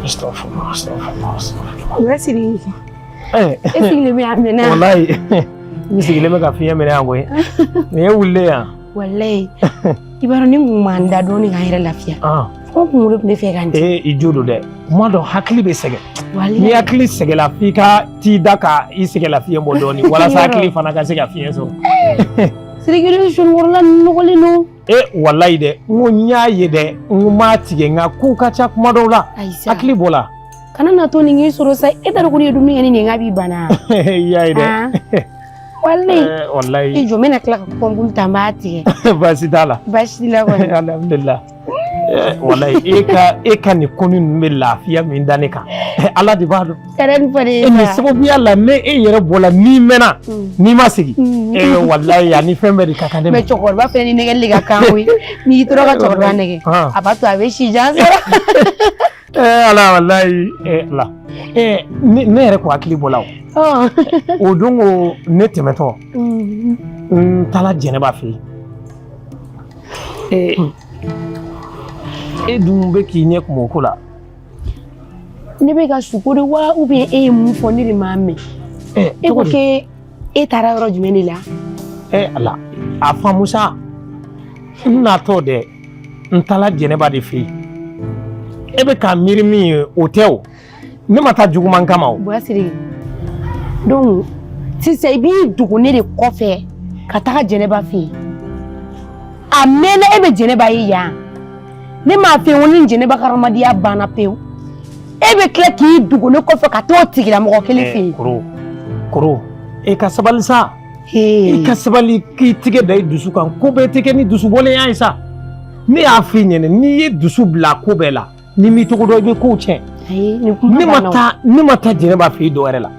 astaghfirullah, astaghfirullah, astaghfirullah. O Sidiki. E sigilen bɛ yan mɛnna. Walayi, n sigilen bɛ ka fiɲɛ minɛ yan koyi. Nin ye wulilen yan. Walayi. I b'a dɔn, ne kun ma n da dɔɔni k'an yɛrɛ lafiya. Fo n kunkolo tun bɛ fɛ ka n di. Ee, i jo don dɛ. Kuma dɔ hakili bɛ sɛgɛn. N'i hakili sɛgɛnla, f'i ka t'i da ka i sɛgɛn lafiɲɛ bɔ dɔɔni walasa hakili fana ka se ka fiɲɛ sɔrɔ. Sidiki, sonikɔrɔla nɔgɔlen don. E, walayi dɛ, n ko n y'a ye dɛ, n ko n m'a tigɛ, nka kow ka ca kuma dɔw la. Hakili bɔla. Kana na to nin k'i sɔrɔ sa, e t'a dɔn ko n'i ye dumuni kɛ ni nin k'a b'i bana. I y'a ye dɛ. Walayi. Walayi. I jɔ, n bɛna tila ka kɔnbulu ta, n b'a tigɛ. Baasi t'a la. Baasi t'i la kɔni. Alhamdulilah. Walayi e ka nin ko ninnu bɛ lafiya min da ne kan, Ala de b'a dɔn. Kana nin fɔ ne ye. E nin sababuya la, ne e yɛrɛ bɔla n'i mɛnna n'i ma segin, walayi ani fɛn bɛɛ de ka kan ne ma. Mais cɛkɔrɔba fɛnɛ ni nɛgɛli de ka kan koyi. N'i tora ka cɛkɔrɔba nɛgɛ, a b'a to a bɛ si jan sɔrɔ. Ala, walayi, Ala, ne yɛrɛ ko hakili bɔla o. O don ko ne tɛmɛtɔ, n taara Jɛnɛba fɛ yen. E dun bɛ k'i ɲɛ kumu o ko la. Ne bɛ ka suko de wa, ou bien e ye mun fɔ ne de m'a mɛn? E ko k'e e taara yɔrɔ jumɛn de la? Ala, a faamu sa, n natɔ dɛ, n taara Jɛnɛba de fɛ yen. E bɛ ka miiri min ye, o tɛ o. Ne ma taa juguman kama o. Buwa Sidiki, donc sisan i b'i dogo ne de kɔfɛ ka taga Jɛnɛba fɛ yen. A mɛnna e bɛ Jɛnɛba ye yan. Ne m'a f'i ye ko ni Jɛnɛba ka hadamadenya banna pewu, e bɛ tila k'i dogo ne kɔfɛ ka t'o tigilamɔgɔ kelen fɛ yen. Koro, koro, e ka sabali sa. I ka sabali k'i tigɛ da i dusu kan. Ko bɛɛ tɛ kɛ ni dusubɔlenya ye sa. Ne y'a f'i ɲɛna, n'i ye dusu bila ko bɛɛ la, n'i m'i tɔgɔ dɔn, i bɛ kow tiɲɛ. Ne ma taa, ne ma taa Jɛnɛba fɛ yen dɔwɛrɛ la.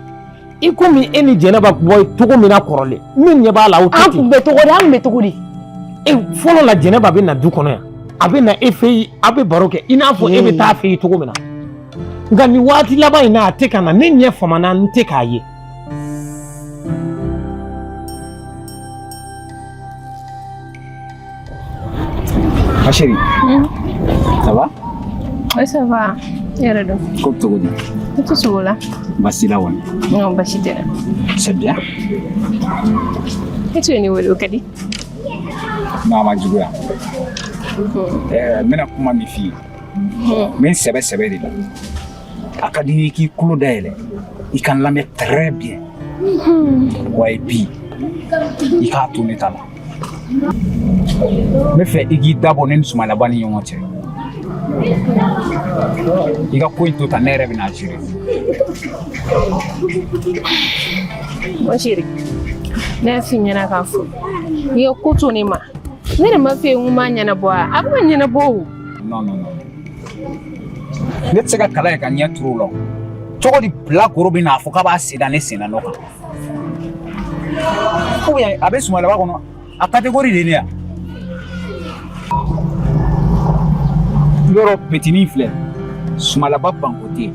I komi e ni Jɛnɛba bɔ cogo min na kɔrɔlen, min ɲɛ b'a la, o tɛ An ten. kun bɛ cogo di? An kun bɛ cogo di? E fɔlɔ la, Jɛnɛba bɛ na du kɔnɔ yan, a bɛ na e fɛ yen, a bɛ baro kɛ i n'a fɔ e bɛ taa fɛ yen cogo min na. Nka nin waati laban in na, a tɛ ka na. Ne ɲɛ famana, n tɛ k'a ye. Ma chérie, ça va? Oui, ça va. E yɛrɛ dun? Ko bɛ cogo di? Ne tɛ sogo la. Baasi la kɔni? Non, baasi tɛ. C'est bien. E tun ye ne wele, o ka di. Non, a ma juguya. N bɛna kuma min f'i ye, n bɛ n sɛbɛ sɛbɛ de la. A ka di n ye k'i tulo dayɛlɛ, i ka n lamɛn très bien. Wa et puis, i k'a to ne ta la. N bɛ fɛ i k'i da bɔ ne ni Sumayilaba ni ɲɔgɔn cɛ. I ka ko in to tan, ne yɛrɛ bɛna gérer. Mon chéri, ne y'a f'i ɲɛna k'a fɔ i ka ko to ne ma. Ne de ma f'i ye n ko m'a ɲɛnabɔ wa? A bɛ ka ɲɛnabɔ o. Non, non, non. Ne tɛ se ka kala ye ka ɲɛ turu o la. O. Cogo di bilakoro bɛ n'a fɔ k'a b'a sen da ne sen na nɔ kan? Ou bien a bɛ Sumayilaba kɔnɔ, a catégorie de ye ne ya. Yɔrɔ petinin filɛ, Sumayilaba banko tɛ yen.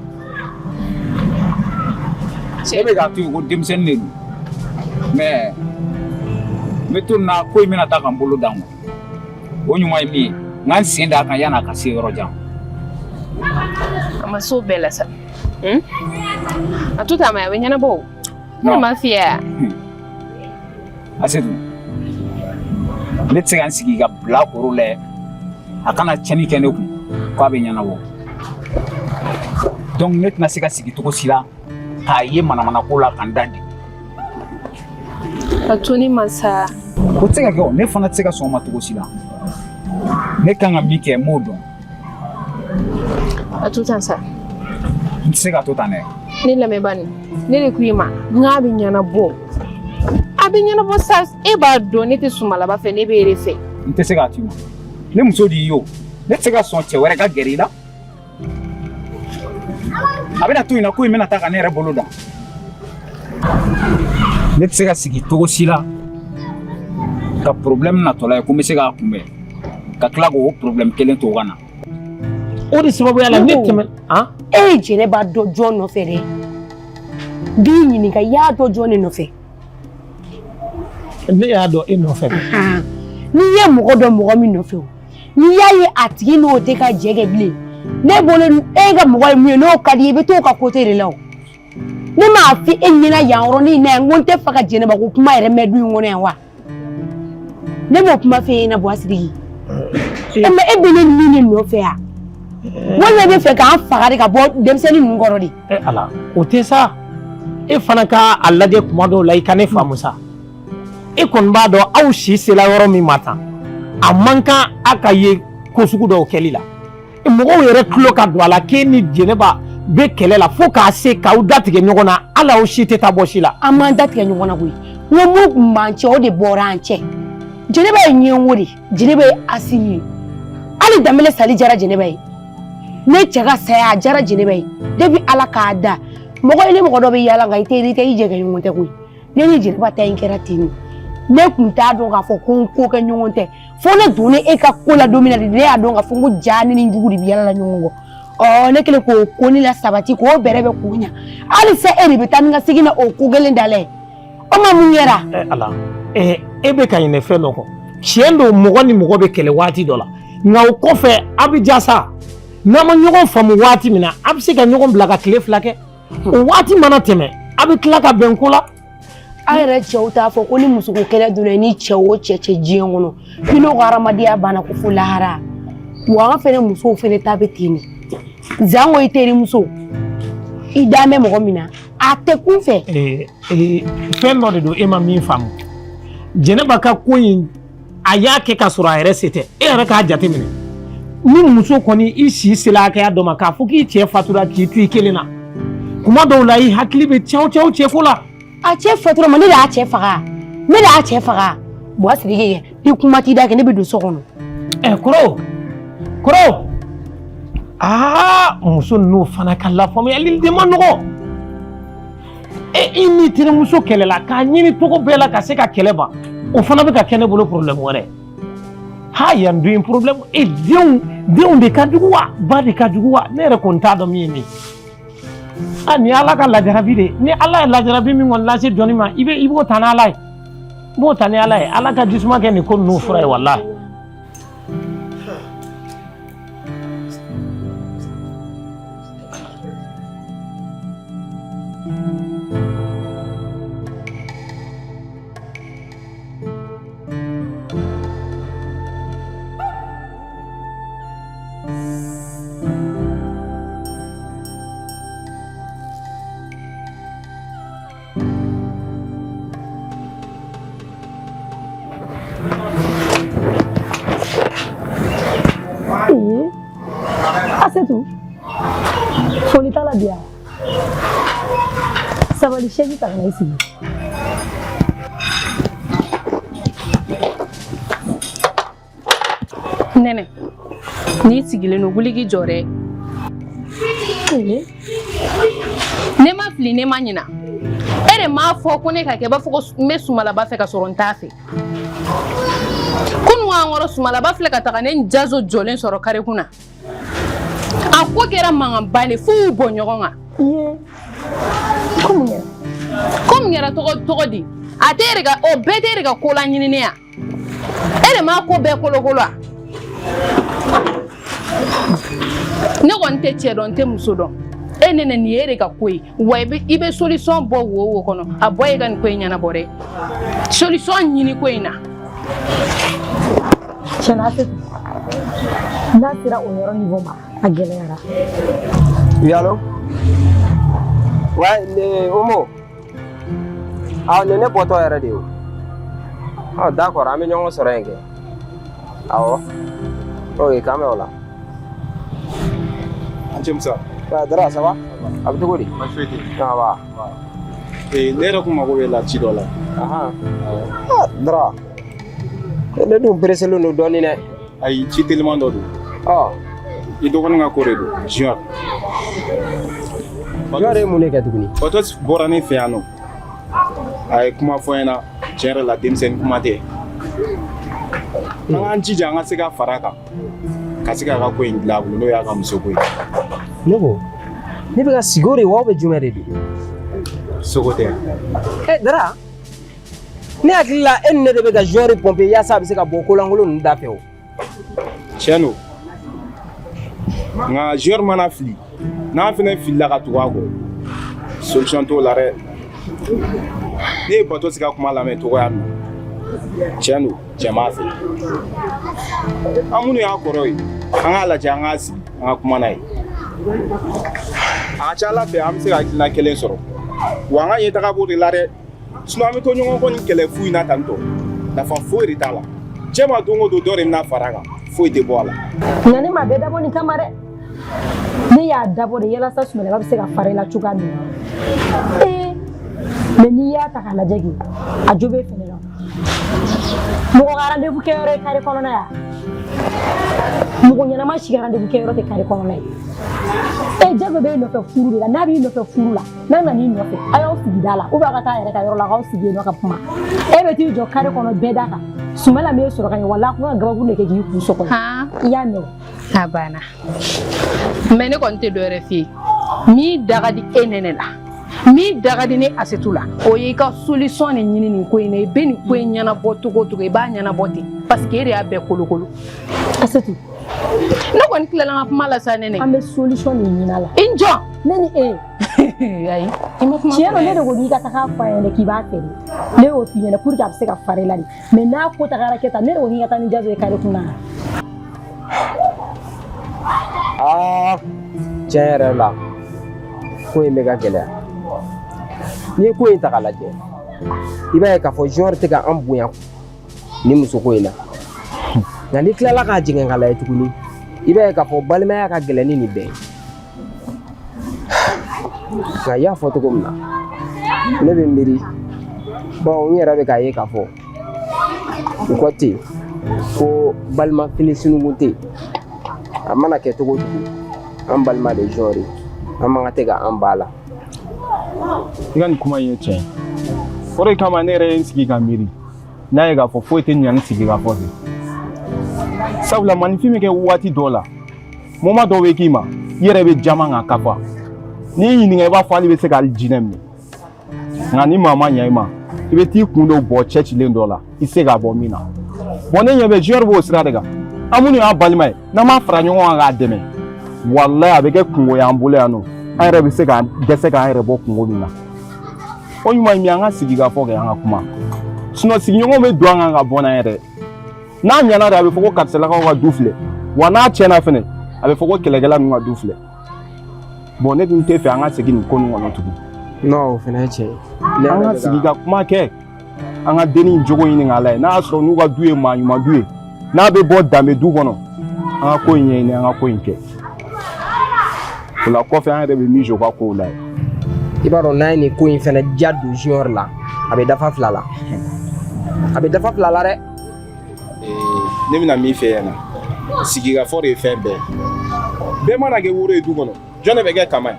Ne bɛ k'a to yen ko denmisɛnnin de don. Mais n bɛ to nin na, ko in bɛna taa ka n bolo dan o. O ɲuman ye min ye, n ka n sen d'a kan yan'a ka se yɔrɔ jan. A ma s'o bɛɛ la sa. A to tan ma, a bɛ ɲɛnabɔ o. Ne de ma f'i ye wa? Asetu, ne tɛ se ka n sigi ka bilakoro lajɛ a kana tiɲɛni kɛ ne kun k'a bɛ ɲɛnabɔ. Donc ne tɛna se ka sigi cogo si la k'a ye manamanako la ka n da di. A to ne ma sa. O tɛ se ka kɛ o, ne fana tɛ se ka sɔn o ma cogo si la. Ne kan ka min kɛ, n b'o dɔn. A to tan sa. N tɛ se ka to tan dɛ. Ne lamɛnba nin, ne de ko i ma n k'a bɛ ɲɛnabɔ. A bɛ ɲɛnabɔ sa, e b'a dɔn ne tɛ Sumalaba fɛ, ne bɛ e de fɛ. N tɛ se k'a to i ma. Ne muso de y'i ye o. Ne tɛ se ka sɔn cɛ wɛrɛ ka gɛrɛ i la. A bɛna to yen na, ko in bɛna taa ka ne yɛrɛ bolo dan. Ne tɛ se ka sigi cogo si la ka problème natɔla ye ko n bɛ se k'a kunbɛn ka tila k'o problème kelen to o ka na. O de sababuya la, ne tɛmɛ. E ye Jɛnɛba dɔn jɔn nɔfɛ dɛ? N b'i ɲininka, i y'a dɔn jɔn de nɔfɛ? Ne y'a dɔn e nɔfɛ. N'i ye mɔgɔ dɔn mɔgɔ min nɔfɛ, o n'i y'a ye a tigi n'o tɛ ka jɛ kɛ bilen, ne bolo e ka mɔgɔ ye mun ye, n'o ka di i ye, i bɛ t'o ka côté de la. O ne m'a fɔ e ɲɛna yan yɔrɔnin in na yan, n ko n tɛ fɛ ka Jɛnɛba ko kuma yɛrɛ mɛn du in kɔnɔ yan wa? Ne m'o kuma f'e ɲɛna, Buwa Sidiki? E mais e bɛ ne ni min de nɔfɛ yan, walima e bɛ fɛ k'an faga de ka bɔ denmisɛnnin ninnu kɔrɔ de? E Ala, o tɛ sa. E fana ka a lajɛ kuma dɔw la, i ka ne faamu sa. E kɔni b'a dɔn aw si sela yɔrɔ min ma tan, a man kan a ka ye ko sugu dɔw kɛli la. Mɔgɔw yɛrɛ tulo ka don a la k'e ni Jɛnɛba bɛ kɛlɛ la fo k'a se k'aw datigɛ ɲɔgɔn na, hali aw si tɛ taa bɔ si la. An m'an datigɛ ɲɔgɔn na koyi. N ko mun tun b'an cɛ, o de bɔra an cɛ. Jɛnɛba ye ɲɛngo de, Jɛnɛba ye asili ye. Hali Danbele sali diyara Jɛnɛba ye. Ne cɛ ka saya a diyara Jɛnɛba ye. Depuis Ala k'a da. Mɔgɔ i ni mɔgɔ dɔ bɛ yaala nka i tɛ i tɛ i jɛkɛ ɲɔgɔn tɛ koyi. Ne ni Jɛnɛba ta in kɛra ten de. Ne tun t'a dɔn k'a fɔ ko n ko kɛ ɲɔgɔn tɛ. Fo ne donnen e ka ko la don min na de ne y'a dɔn k'a fɔ ko ja ne ni n jugu de bɛ yaala la ɲɔgɔn kɔ. Ɔ ne kɛlen k'o ko ni la sabati k'o bɛrɛ bɛn k'o ɲa. Halisa e de bɛ taa ni ka segin na o ko gɛlɛn da la ye. O ma mun kɛra? Ɛ Ala, ɛ e bɛ ka ɲinɛ fɛn dɔ kɔ. Tiɲɛ don mɔgɔ ni mɔgɔ bɛ kɛlɛ waati dɔ la. Nka o kɔfɛ a bɛ ja sa. N'a ma ɲɔgɔn faamu waati min na, a bɛ se ka ɲɔgɔn bila ka tile 2 kɛ. O waati mana tɛmɛ, a bɛ tila ka bɛn ko la. An yɛrɛ cɛw t'a fɔ ko ni musoko kɛlɛ donna i ni cɛ o cɛ cɛ diɲɛ kɔnɔ k'i n'o ka hadamadenya banna ko fo lahara. Wa an fɛnɛ musow fɛnɛ ta bɛ ten de. Zango i terimuso, i dan bɛ mɔgɔ min na, a tɛ kun fɛ. Fɛn dɔ de don e ma min faamu. Jɛnɛba ka ko in a y'a kɛ ka sɔrɔ a yɛrɛ se tɛ. E yɛrɛ k'a jateminɛ. Ni muso kɔni i si sera hakɛya dɔ ma k'a fɔ k'i cɛ fatura k'i to i kelen na. Kuma dɔw la i hakili bɛ caw caw cɛ ko la. A cɛ fatura ma ne de y'a cɛ faga. Ne de y'a cɛ faga. Buwa Sidiki kɛ ni kuma t'i da kɛ ne bɛ don so kɔnɔ. Ɛ kɔrɔ kɔrɔ aa muso ninnu fana ka lafaamuyali de man nɔgɔ. E i ni terimuso kɛlɛla k'a ɲini cogo bɛɛ la ka se ka kɛlɛ ban o fana bɛ ka kɛ ne bolo problème wɛrɛ. Ha yan dun ye problème e denw de ka jugu wa ba de ka jugu wa ne yɛrɛ kɔni t'a dɔn min ye min ye. A nin ye Ala ka lajarabi de ye ni Ala ye lajarabi min kɔni lase jɔnni ma i bɛ i b'o ta n'Ala ye i b'o ta ni Ala ye Ala ka jisuma kɛ nin ko ninnu fura ye walahi. Asetu, foli t'a la bi yan. Sabali sɛji ta ka na i sigi. Nɛnɛ, n'i sigilen don wuli k'i jɔ dɛ. Ne ma fili ne ma ɲina. E de m'a fɔ ko ne ka kɛ i b'a fɔ ko n bɛ Sumalaba fɛ ka sɔrɔ n t'a fɛ. Kunun an kɔrɔ Sumalaba filɛ ka taga ne Jazo jɔlen sɔrɔ kare kunna. A ko kɛra mankanba de f'u y'u bɔ ɲɔgɔn kan. Ko mun kɛra? Ko mun kɛra tɔgɔ di? A tɛ e de ka o bɛɛ tɛ e de ka ko laɲininen ya. E de m'a ko bɛɛ kolokolo wa? Ne kɔni tɛ cɛ dɔn n tɛ muso dɔn. E Nɛnɛ nin ye e de ka ko ye wa i bɛ solution bɔ wo o wo kɔnɔ a bɔ e ka nin ko in ɲɛnabɔ dɛ. Solution ɲini ko in na. Tiɲɛ na Asetu, n'a sera o yɔrɔ niveau ma a gɛlɛyara. Oui, allô? Ouais, ne Omo. Awɔ, nin ye ne bɔtɔ yɛrɛ de ye o. Ɔ d'accord, an bɛ ɲɔgɔn sɔrɔ yen kɛ. Awɔ. Ok, k'an bɛn o la. An cɛ Musa. Ouais, Dara, ça va? A bɛ cogo di? Baasi foyi tɛ yen. Ça va. Ee ne yɛrɛ kun mago bɛ la ci dɔ la. Ahan. Ah, Dara. Ne dun pressélen don dɔɔnin dɛ. Ayi, ci teliman dɔ don. Ɔ. I dɔgɔnin ka ko de don, Junior. Junior ye mun de kɛ tuguni? Fatos bɔra ne fɛ yan nɔ. A ye kuma fɔ n ɲɛna, tiɲɛ yɛrɛ la denmisɛnnin kuma tɛ. An k'an jija an ka se ka fara a kan, ka se k'a ka ko in dilan a bolo n'o y'a ka muso ko ye. Ne ko ne bɛ ka sigi o de wa bɛ jumɛn de don? Sogo tɛ. Ɛ Dara, ne hakili la e ni ne de bɛ ka Junior pomper yaasa a bɛ se ka bɔ kolankolon ninnu da fɛ o. Tiɲɛ don. Nka Junior mana fili, n'an fɛnɛ filila ka tugu a kɔ, solution t'o la dɛ. Ne ye Bato sigi ka kuma lamɛn cogoya min na, tiɲɛ don, cɛ m'a fɛ. An minnu y'a kɔrɔ ye, an k'a lajɛ an k'a sigi, an ka kuma n'a ye. A ka ca Ala fɛ an bɛ se ka hakilina kelen sɔrɔ. Wa an ka ɲɛtaga b'o de la dɛ. Sinon an bɛ to ɲɔgɔn kɔ nin kɛlɛ fu in na tan tɔ. Nafa foyi de t'a la. Cɛ ma don o don dɔ de bɛna fara a kan. Foyi tɛ bɔ a la. Nka ne ma bɛɛ dabɔ nin kama dɛ. Ne y'a dabɔ de yalasa Sumalaba bɛ se ka fara i la cogoya min na. Ee mais n'i y'a ta k'a lajɛ kɛ a jo b'e fɛnɛ la. Mɔgɔ ka rendez-vous kɛyɔrɔ ye carré kɔnɔna ya. Mɔgɔ ɲɛnama si ka rendez-vous kɛyɔrɔ tɛ kare kɔnɔna ye. E Jazo b'e nɔfɛ furu de la, n'a b'i nɔfɛ furu la, n'a nan'i nɔfɛ, a y'aw sigi da la, ou bien aw ka taa yɛrɛ ka yɔrɔ la, k'aw sigi yen nɔ ka kuma. E bɛ t'i jɔ kare kɔnɔ bɛɛ da kan. Sumala m'e sɔrɔ ka ɲɛ, wala a kun ka gabakuru de kɛ k'i kun sɔgɔ. I y'a mɛn o? A banna. Mais ne kɔni tɛ dɔwɛrɛ f'i ye. Min da ka di e Nɛnɛ la, min da ka di ne Asetu la, o ye i ka solution de ɲini nin ko in na. I bɛ nin ko in ɲɛnabɔ cogo o cogo, i b'a ɲɛnabɔ ten parce que e de y'a bɛɛ kolokolo. Asetu. Ne kɔni tilala n ka kuma la sa Nɛnɛ. An bɛ solution de ɲini a la. I jɔ. Ne ni e. Ayi, i ma kuma. Tiɲɛ don, ne de ko k'i ka taga f'a ɲɛna k'i b'a fɛ de. Ne y'o f'i ɲɛna pour que a bɛ se ka fara i la de. Mais n'a ko tagara kɛ tan, ne de ko k'i ka taa ni Jazo ye kare kunna. Aa, tiɲɛ yɛrɛ la, ko in bɛ ka gɛlɛya. N'i ye ko in ta k'a lajɛ, i b'a ye k'a fɔ Junior tɛ ka an bonya ni musoko in na. Nka n'i tilala k'a jigin k'a lajɛ tuguni, i b'a ye k'a fɔ balimaya ka gɛlɛn ni nin bɛɛ ye. Nka i y'a fɔ cogo min na, ne bɛ miiri, bawo n yɛrɛ bɛ k'a ye k'a fɔ u ko ten ko balima fini sununkun tɛ yen. A mana kɛ cogo o cogo, an balima de Junior ye, an man kan tɛ ka an ba la. I ka nin kuma in ye tiɲɛ ye. O de kama ne yɛrɛ ye n sigi ka miiri n'a ye k'a fɔ foyi tɛ ɲa ni sigi ka fɔ fɛ. Sabula maninfin bɛ kɛ waati dɔ la, moment dɔw bɛ k'i ma, i yɛrɛ bɛ jama ka kafa. N'i y'i ɲininka, i b'a fɔ hali i bɛ se ka hali jinɛ minɛ. Nka ni maa ma ɲa i ma, i bɛ t'i kun don bɔ cɛcilen dɔ la, i tɛ se k'a bɔ min na. Bon, ne ɲɛ bɛ Junior b'o sira de kan. An minnu y'a balima ye, n'an m'a fara ɲɔgɔn kan k'a dɛmɛ, walayi a bɛ kɛ kungo y'an bolo yan nɔ. An yɛrɛ bɛ se ka dɛsɛ k'an yɛrɛ bɔ kungo min na. O ɲuman ye min ye, an ka sigi ka fɔ kɛ, an ka kuma. Sinon sigiɲɔgɔnw bɛ don an kan ka bɔ n'an yɛrɛ. N'a ɲɛna de, a bɛ fɔ ko karisalakaw ka du filɛ. Wa n'a tiɲɛna fɛnɛ, a bɛ fɔ ko kɛlɛkɛla ninnu ka du filɛ. Bon, ne dun tɛ fɛ an ka segin nin ko nin kɔnɔ tugun. Non, o fana ye tiɲɛ ye. An ka sigi ka kuma kɛ, an ka dennin jogo ɲini k'a lajɛ, n'a y'a sɔrɔ n'u ka du ye maa ɲuman du ye, n'a bɛ bɔ danbe du kɔnɔ, an ka ko in ɲɛɲini, an ka ko in kɛ. O la kɔfɛ, an yɛrɛ bɛ min jɔ u ka kow la ye. I b'a dɔn, n'a ye nin ko in fana ja don Junior la, a bɛ dafa fila la. A bɛ dafa fila la dɛ. Ne bɛna min f'e ɲɛna, sigikafɔ de ye fɛn bɛɛ. Bɛɛ mana kɛ woro ye du kɔnɔ, jɔn de bɛ kɛ kama ye?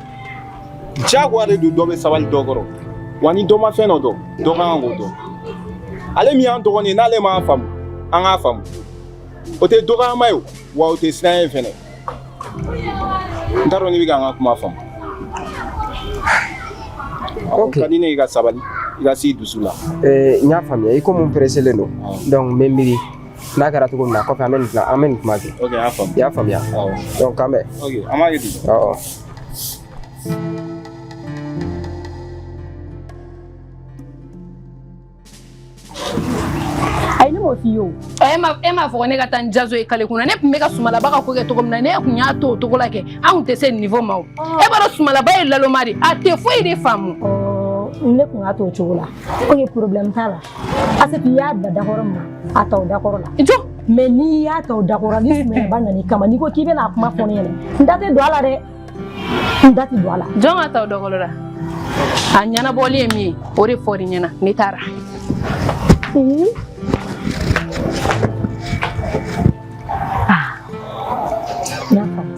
Diyagoya de don, dɔ bɛ sabali dɔ kɔrɔ. Wa ni dɔ ma fɛn dɔ dɔn, dɔ ka kan k'o dɔn. Ale min y'an dɔgɔnin ye, n'ale m'a faamu, an k'a faamu. O tɛ dɔgɔyama ye, wa o tɛ siran ye fɛnɛ. N t'a dɔn n'i bɛ ka n ka kuma faamu. Ok, ka di ne ye i ka sabali, i ka s'i dusu la. N y'a faamuya, i komi n pereselen don, donc n bɛ miiri n'a kɛra cogo min na, kɔfɛ an bɛ nin dilan, an bɛ nin kuma kɛ. Ok, n y'a faamu. I y'a faamuya? Awɔ. Donc k'an bɛn. Ok, an b'a kɛ ten. Awɔ. Ayi, ne m'o f'i ye o. E m'a fɔ ko ne ka taa ni Jazo ye kale kunna. Ne tun bɛ ka Sumalaba ka ko kɛ cogo min na, ne tun y'a to o cogo la kɛ, an tun tɛ se nin niveau ma o. E b'a dɔn, Sumalaba ye laloma de, a tɛ foyi de faamu. Ne tun y'a to o cogo la. Ok, problème t'a la. Asetu, i y'a bila dakɔrɔ min na, a ta o dakɔrɔ la. Jɔ. Mais n'i y'a ta o dakɔrɔ, ni Sumalaba nana i kama, n'i ko k'i bɛna a kuma fɔ ne ɲɛna, n da tɛ don a la dɛ. N da tɛ don a la. Jɔn ka ta o dakɔrɔ la? A ɲɛnabɔli ye min ye, o de fɔr'i ɲɛna, ne taara. N y'a faamu.